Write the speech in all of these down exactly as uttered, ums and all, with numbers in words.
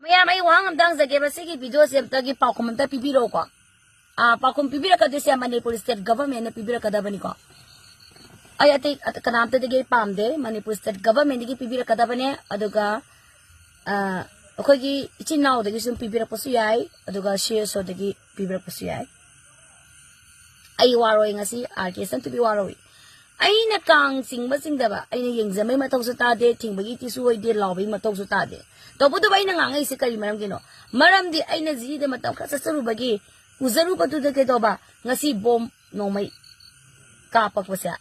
ꯃꯌꯥꯝ, ꯑꯩ ꯋꯥꯍꯪ ꯑꯝꯇ ꯍꯪꯖꯒꯦꯕ, ꯁꯤꯒꯤ ꯚꯤꯗꯤꯑꯣꯁꯦ ꯑꯝꯇꯒꯤ ꯄꯥꯎꯈꯨꯝ ꯑꯝꯇ ꯄꯤꯕꯤꯔꯛꯎꯀꯣ꯫ ꯑꯥ, ꯄꯥꯎꯈꯨꯝ ꯄꯤꯕꯤꯔꯛꯀꯗꯣꯏꯁꯦ ꯃꯅꯤꯄꯨꯔ ꯁ꯭ꯇꯦꯠ ꯒꯚꯔꯟꯃꯦꯟꯅ ꯄꯤꯕꯤꯔꯛꯀꯗꯕꯅꯤꯀꯣ꯫ ꯑꯩ ꯑꯇꯩ ꯑꯇ-, ꯀꯅꯥꯝꯇꯗꯒꯤ ꯑꯩ ꯄꯥꯝꯗꯦ, ꯃꯅꯤꯄꯨꯔ ꯁ꯭ꯇꯦꯠ ꯒꯚꯔꯟꯃꯦꯟꯗꯒꯤ ꯄꯤꯕꯤꯔꯛꯀꯗꯕꯅꯦ꯫ ꯑꯗꯨꯒ, ꯑꯥ, ꯑꯩꯈꯣꯏꯒꯤ ꯏꯆꯤꯟ ꯏꯅꯥꯎꯗꯒꯤ ꯁꯨꯝ ꯄꯤꯕꯤꯔꯛꯄꯁꯨ ꯌꯥꯏ, ꯑꯗꯨꯒ ꯁꯤ ꯑꯦꯁ ꯑꯣꯗꯒꯤ ꯄꯤꯕꯤꯔꯛꯄꯁꯨ ꯌꯥꯏ꯫ ꯑꯩ ꯋꯥꯔꯣꯏ ꯉꯁꯤ, ꯑꯥꯔ ꯀꯦ ꯁꯟꯇꯨꯕꯤ ꯋꯥꯔꯣꯏ꯫ ꯑꯩꯅ ꯀꯥꯡ ꯆꯤꯡꯕ ꯆꯤꯡꯗꯕ, ꯑꯩꯅ ꯌꯦꯡꯁꯤꯟꯕꯒꯤ ꯃꯊꯧꯁꯨ ꯇꯥꯗꯦ, ꯊꯤꯡꯕꯒꯤ ꯏꯁꯨ ꯑꯣꯏꯗꯦ, ꯂꯥꯎꯕꯒꯤ ꯃꯊꯧꯁꯨ ꯇꯥꯗꯦ꯫ ꯇꯧꯕꯇꯕꯨ ꯑꯩꯅ ꯉꯥꯡꯉꯛꯏꯁꯦ ꯀꯔꯤ ꯃꯔꯝꯒꯤꯅꯣ? ꯃꯔꯝꯗꯤ ꯑꯩꯅ ꯖꯤꯔꯤꯗ ꯃꯇꯝ ꯈꯔ ꯆꯠꯆꯔꯨꯕꯒꯤ, ꯎꯖꯔꯨꯕꯗꯨꯗ ꯀꯩꯗꯧꯕ, ꯉꯁꯤ ꯕꯣꯝ ꯅꯣꯡꯃꯩ ꯀꯥꯞꯄꯛꯄꯁꯦ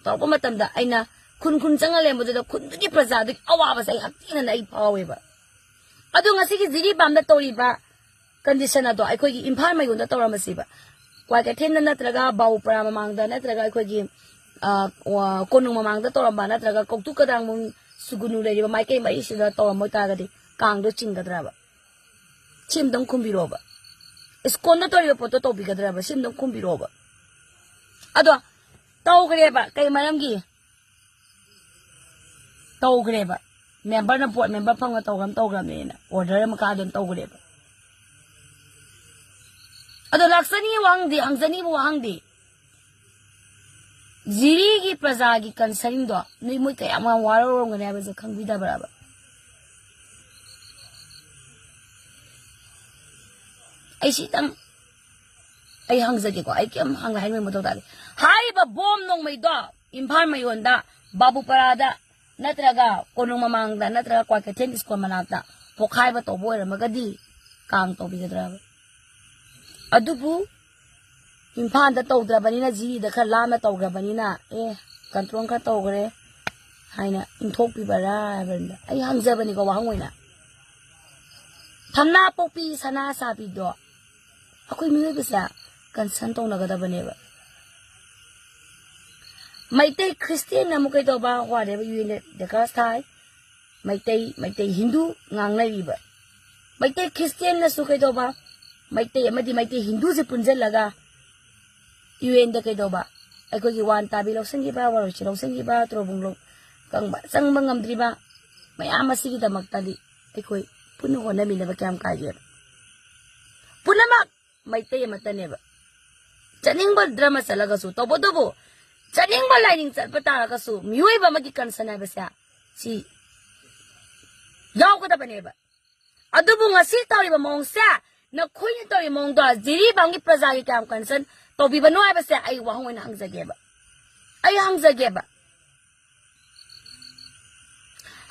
ꯇꯧꯔꯛꯄ ꯃꯇꯝꯗ ꯑꯩꯅ ꯈꯨꯟ ꯈꯨꯟ ꯆꯪꯉ ꯂꯩꯔꯝꯕꯗꯨꯗ ꯈꯨꯟꯗꯨꯒꯤ ꯄ꯭ꯔꯖꯥꯗꯨꯒꯤ ꯑꯋꯥꯕꯁꯦ ꯑꯩ ꯍꯛꯊꯦꯡꯅꯅ ꯑꯩ ꯐꯥꯎꯋꯦꯕ꯫ ꯑꯗꯣ ꯉꯁꯤꯒꯤ ꯖꯤꯔꯤꯕꯥꯝꯗ ꯇꯧꯔꯤꯕ ꯀꯟꯗꯤꯁꯟ ꯑꯗꯣ ꯑꯩꯈꯣꯏꯒꯤ ꯏꯝꯐꯥꯜ ꯃꯌꯣꯟꯗ ꯇꯧꯔꯝꯕꯁꯤꯕ, ꯀ꯭ꯋꯥꯀꯩꯊꯦꯜꯗ ꯅꯠꯇ꯭ꯔꯒ ꯕꯥꯕꯨꯄꯔꯥ ꯃꯃꯥꯡꯗ ꯅꯠꯇ꯭ꯔꯒ ꯑꯩꯈꯣꯏꯒꯤ, ꯑ, ꯋꯥ-, ꯀꯣꯅꯨꯡ ꯃꯃꯥꯡꯗ ꯇꯧꯔꯝꯕ ꯅꯠꯇ꯭ꯔꯒ ꯀꯧꯇꯨ ꯀꯗꯥꯡꯕꯨꯡ ꯁꯨꯒꯨꯅꯨ ꯂꯩꯔꯤꯕ ꯃꯥꯏꯀꯩ ꯃꯔꯤꯁꯤꯗ ꯇꯧꯔꯝꯕ ꯑꯣꯏꯇꯥꯔꯒꯗꯤ ꯀꯥꯡꯗꯣ ꯆꯤꯡꯒꯗ꯭ꯔꯕ? ꯁꯤ ꯑꯝꯇꯪ ꯈꯨꯝꯕꯤꯔꯛꯑꯣꯕ꯫ ꯏꯁꯀꯣꯟꯗ ꯇꯧꯔꯤꯕ ꯄꯣꯠꯇꯣ ꯇꯧꯕꯤꯒꯗ꯭ꯔꯕ? ꯁꯤ ꯑꯝꯇꯪ ꯈꯨꯝꯕꯤꯔꯛꯑꯣꯕ꯫ ꯑꯗꯣ ꯇꯧꯈ꯭ꯔꯦꯕ, ꯀꯩ ꯃꯔꯝꯒꯤ? ꯇꯧꯈ꯭ꯔꯦꯕ꯫ ꯃꯦꯝꯕꯔꯅ ꯕꯣꯔꯗ ꯃꯦꯝꯕꯔ ꯐꯝꯒ ꯇꯧꯈ꯭ꯔ-, ꯇꯧꯈ꯭ꯔꯕꯅꯦꯅ ꯑꯣꯔꯗꯔ ꯑꯃ ꯀꯥꯗꯅ ꯇꯧꯈ꯭ꯔꯦꯕ꯫ ꯑꯗꯣ ꯂꯥꯛꯆꯅꯤ ꯋꯥꯍꯪꯗꯤ, ꯍꯪꯖꯅꯤꯕ ꯋꯥꯍꯪꯗꯤ, ꯖꯤꯔꯤꯒꯤ ꯄ꯭ꯔꯖꯥꯒꯤ ꯀꯟꯁꯔꯟꯗꯣ ꯅꯣꯏ ꯃꯣꯏ ꯀꯌꯥꯝ ꯌꯥꯝ ꯋꯥꯔꯧꯔꯝꯒꯅꯤ ꯍꯥꯏꯕꯁꯦ ꯈꯪꯕꯤꯗꯕ꯭ꯔꯕ? ꯑꯩ ꯁꯤꯇꯪ ꯑꯩ ꯍꯪꯖꯒꯦꯀꯣ, ꯑꯩ ꯀꯩꯝ ꯍꯪ-, ꯍꯥꯏꯅꯤꯡꯕ ꯃꯊꯧ ꯇꯥꯗꯦ꯫ ꯍꯥꯏꯔꯤꯕ ꯕꯣꯝ ꯅꯣꯡꯃꯩꯗꯣ ꯏꯝꯐꯥꯜ ꯃꯌꯣꯟꯗ ꯕꯥꯕꯨꯄꯔꯥꯗ ꯅꯠꯇ꯭ꯔꯒ ꯀꯣꯅꯨꯡ ꯃꯃꯥꯡꯗ ꯅꯠꯇ꯭ꯔꯒ ꯀ꯭ꯋꯥꯀꯩꯊꯦꯜ ꯁ꯭ꯀꯨꯜ ꯃꯅꯥꯛꯇ ꯄꯣꯈꯥꯏꯕ ꯇꯧꯕ ꯑꯣꯏꯔꯝꯃꯒꯗꯤ ꯀꯥꯡ ꯇꯧꯕꯤꯒꯗ꯭ꯔꯕ? ꯑꯗꯨꯕꯨ ꯏꯝꯐꯥꯜꯗ ꯇꯧꯗ꯭ꯔꯕꯅꯤꯅ, ꯖꯤꯔꯤꯗ ꯈꯔ ꯂꯥꯞꯅ ꯇꯧꯈ꯭ꯔꯕꯅꯤꯅ, ꯑꯦ, ꯀꯟꯇ꯭ꯔꯣꯜ ꯈꯔ ꯇꯧꯈ꯭ꯔꯦ ꯍꯥꯏꯅ ꯏꯟꯊꯣꯛꯄꯤꯕꯔꯥ ꯍꯥꯏꯕꯅꯤꯗ꯫ ꯑꯩ ꯍꯪꯖꯕꯅꯤꯀꯣ, ꯋꯥꯍꯪ ꯑꯣꯏꯅ꯫ ꯊꯝꯅꯥ ꯄꯣꯛꯄꯤ ꯁꯅꯥ ꯁꯥꯕꯤꯗꯣ ꯑꯩꯈꯣꯏ ꯃꯤꯑꯣꯏꯕꯁꯦ ꯀꯟꯁꯔꯟ ꯇꯧꯅꯒꯗꯕꯅꯦꯕ꯫ ꯃꯩꯇꯩ ꯈ꯭ꯔꯤꯁꯇꯤꯌꯟꯅ ꯑꯃꯨꯛ ꯀꯩꯗꯧꯕ? ꯋꯥꯔꯦꯕ ꯌꯨ ꯑꯦꯟꯗ ꯗꯔꯀꯥꯔ ꯊꯥꯏ꯫ ꯃꯩꯇꯩ, ꯃꯩꯇꯩ ꯍꯤꯟꯗꯨ ꯉꯥꯡꯅꯔꯤꯕ꯫ ꯃꯩꯇꯩ ꯈ꯭ꯔꯤꯁꯇꯤꯌꯟꯅꯁꯨ ꯀꯩꯗꯧꯕ? ꯃꯩꯇꯩ ꯑꯃꯗꯤ ꯃꯩꯇꯩ ꯍꯤꯟꯗꯨꯁꯦ ꯄꯨꯟꯁꯤꯜꯂꯒ ꯌꯨ ꯑꯦꯟꯗ ꯀꯩꯗꯧꯕ? ꯑꯩꯈꯣꯏꯒꯤ ꯋꯥꯟ ꯇꯥꯕꯤ ꯂꯧꯁꯤꯟꯈꯤꯕ, ꯋꯥꯔꯣꯏꯁꯤ ꯂꯧꯁꯤꯟꯈꯤꯕ, ꯇꯣꯔꯣꯕꯨꯡ ꯂꯧ-, ꯀꯪꯕ ꯆꯪꯕ ꯉꯝꯗ꯭ꯔꯤꯕ ꯃꯌꯥꯝ ꯑꯁꯤꯒꯤꯗꯃꯛꯇꯗꯤ ꯑꯩꯈꯣꯏ ꯄꯨꯟꯅ ꯍꯣꯠꯅꯃꯤꯟꯅꯕ ꯀꯌꯥꯝ ꯀꯥꯏꯒꯦꯕ? ꯄꯨꯝꯅꯃꯛ ꯃꯩꯇꯩ ꯑꯃꯠꯇꯅꯦꯕ꯫ ꯆꯠꯅꯤꯡꯕ ꯙꯔꯃ ꯆꯠꯂꯒꯁꯨ, ꯇꯧꯕꯇꯕꯨ ꯆꯠꯅꯤꯡꯕ ꯂꯥꯏꯅꯤꯡ ꯆꯠꯄ ꯇꯥꯔꯒꯁꯨ, ꯃꯤꯑꯣꯏꯕ ꯑꯃꯒꯤ concern ꯍꯥꯏꯕꯁꯦ ꯁꯤ ꯌꯥꯎꯒꯗꯕꯅꯦꯕ꯫ ꯑꯗꯨꯕꯨ ꯉꯁꯤ ꯇꯧꯔꯤꯕ ꯃꯑꯣꯡꯁꯦ, ꯅꯈꯣꯏꯅ ꯇꯧꯔꯤꯕ ꯃꯑꯣꯡꯗꯣ, ꯖꯤꯔꯤꯕꯥꯝꯒꯤ ꯄ꯭ꯔꯖꯥꯒꯤ ꯀꯌꯥꯝ concern ꯇꯧꯕꯤꯕꯅꯣ ꯍꯥꯏꯕꯁꯦ ꯑꯩ ꯋꯥꯍꯪ ꯑꯣꯏꯅ ꯍꯪꯖꯒꯦꯕ꯫ ꯑꯩ ꯍꯪꯖꯒꯦꯕ꯫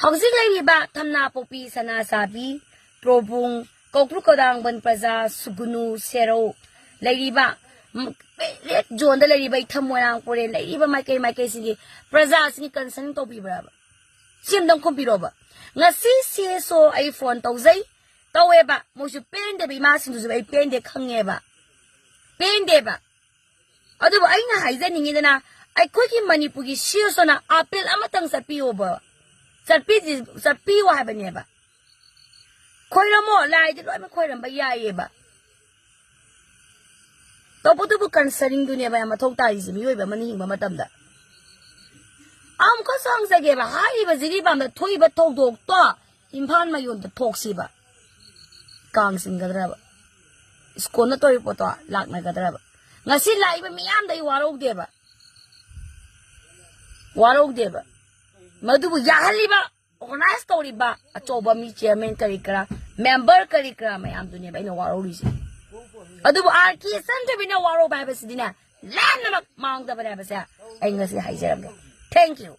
ꯍꯧꯖꯤꯛ ꯂꯩꯔꯤꯕ ꯊꯝꯅꯥꯄꯣꯛꯄꯤ, ꯁꯅꯥꯁꯥꯕꯤ, ꯄ꯭ꯔꯣꯕꯨꯡ, ꯀꯧꯕ꯭ꯔꯨ ꯀꯣꯗꯥꯡꯕꯟ ꯄ꯭ꯔꯖꯥ, ꯁꯨꯒꯨꯅꯨ, ꯁꯦꯔꯧ ꯂꯩꯔꯤꯕ, ꯎꯝ, red zoneꯗ ꯂꯩꯔꯤꯕ ꯏꯊꯝ ꯃꯣꯏꯔꯥꯡ ꯄꯨꯔꯦꯟ ꯂꯩꯔꯤꯕ ꯃꯥꯏꯀꯩ ꯃꯥꯏꯀꯩꯁꯤꯒꯤ ꯄ꯭ꯔꯖꯥꯁꯤꯡꯒꯤ concern ꯇꯧꯕꯤꯕ꯭ꯔꯕ? ꯁꯤ ꯑꯝꯇꯪ ꯈꯨꯝꯕꯤꯔꯣꯕ꯫ ꯉꯁꯤ CSO ꯑꯩ phone ꯇꯧꯖꯩ, ꯇꯧꯋꯦꯕ, ꯃꯣꯏꯁꯨ ꯄꯦꯟꯗꯦꯕ, ꯏꯃꯥꯁꯤꯡꯗꯨꯁꯨ ꯑꯩ ꯄꯦꯟꯗꯦ ꯈꯪꯉꯦꯕ, ꯄꯦꯟꯗꯦꯕ꯫ ꯑꯗꯨꯕꯨ ꯑꯩꯅ ꯍꯥꯏꯖꯅꯤꯡꯉꯤꯗꯅ, ꯑꯩꯈꯣꯏꯒꯤ ꯃꯅꯤꯄꯨꯔꯒꯤ CSOꯅ appeal ꯑꯃꯇꯪ ꯆꯠꯄꯤꯌꯣꯕ, ꯆꯠꯄꯤ-, ꯆꯠꯄꯤꯌꯣ ꯍꯥꯏꯕꯅꯦꯕ꯫ ꯈꯣꯏꯔꯝꯃꯣ, ꯂꯥꯏꯗꯤ ꯂꯣꯏꯅꯃꯛ ꯈꯣꯏꯔꯝꯕ ꯌꯥꯏꯌꯦꯕ, ꯇꯧꯕꯇꯕꯨ concerning ꯗꯨꯅꯦꯕ ꯌꯥꯝ ꯃꯊꯧ ꯇꯥꯔꯤꯁꯦ ꯃꯤꯑꯣꯏꯕ ꯑꯃꯅ ꯍꯤꯡꯕ ꯃꯇꯝꯗ꯫ ꯑꯃꯨꯛꯀꯁꯨ ꯍꯪꯖꯒꯦꯕ, ꯍꯥꯏꯔꯤꯕ ꯖꯤꯔꯤꯕꯥꯝꯗ ꯊꯣꯛꯏꯕ ꯊꯧꯗꯣꯛꯇꯣ ꯏꯝꯐꯥꯜ ꯃꯌꯣꯟꯗ ꯊꯣꯛꯁꯤꯕ, ꯀꯥꯡ ꯆꯤꯡꯒꯗ꯭ꯔꯕ? ꯁ꯭ꯀꯨꯜꯅ ꯇꯧꯔꯤ ꯄꯣꯠꯇꯣ ꯂꯥꯛꯅꯒꯗ꯭ꯔꯕ? ꯉꯁꯤ ꯂꯥꯛꯏꯕ ꯃꯤꯌꯥꯝꯗ ꯑꯩ ꯋꯥꯔꯧꯗꯦꯕ, ꯋꯥꯔꯧꯗꯦꯕ꯫ ꯃꯗꯨꯕꯨ ꯌꯥꯍꯜꯂꯤꯕ, organize ꯇꯧꯔꯤꯕ ꯑꯆꯧꯕ ꯃꯤ, chairman ꯀꯔꯤ ꯀꯔꯥ, member ꯀꯔꯤ ꯀꯔꯥ ꯃꯌꯥꯝꯗꯨꯅꯦꯕ ꯑꯩꯅ ꯋꯥꯔꯧꯔꯤꯁꯦ꯫ ꯑꯗꯨꯕꯨ RK ꯏꯆꯟꯊꯣꯏꯕꯤꯅ ꯋꯥꯔꯧꯕ ꯍꯥꯏꯕꯁꯤꯗꯤꯅꯦ, ꯂꯦꯝꯅꯃꯛ ꯃꯥꯡꯗꯕꯅꯦ ꯍꯥꯏꯕꯁꯦ ꯑꯩ ꯉꯁꯤ ꯍꯥꯏꯖꯔꯝꯒꯦ꯫ Thank you꯫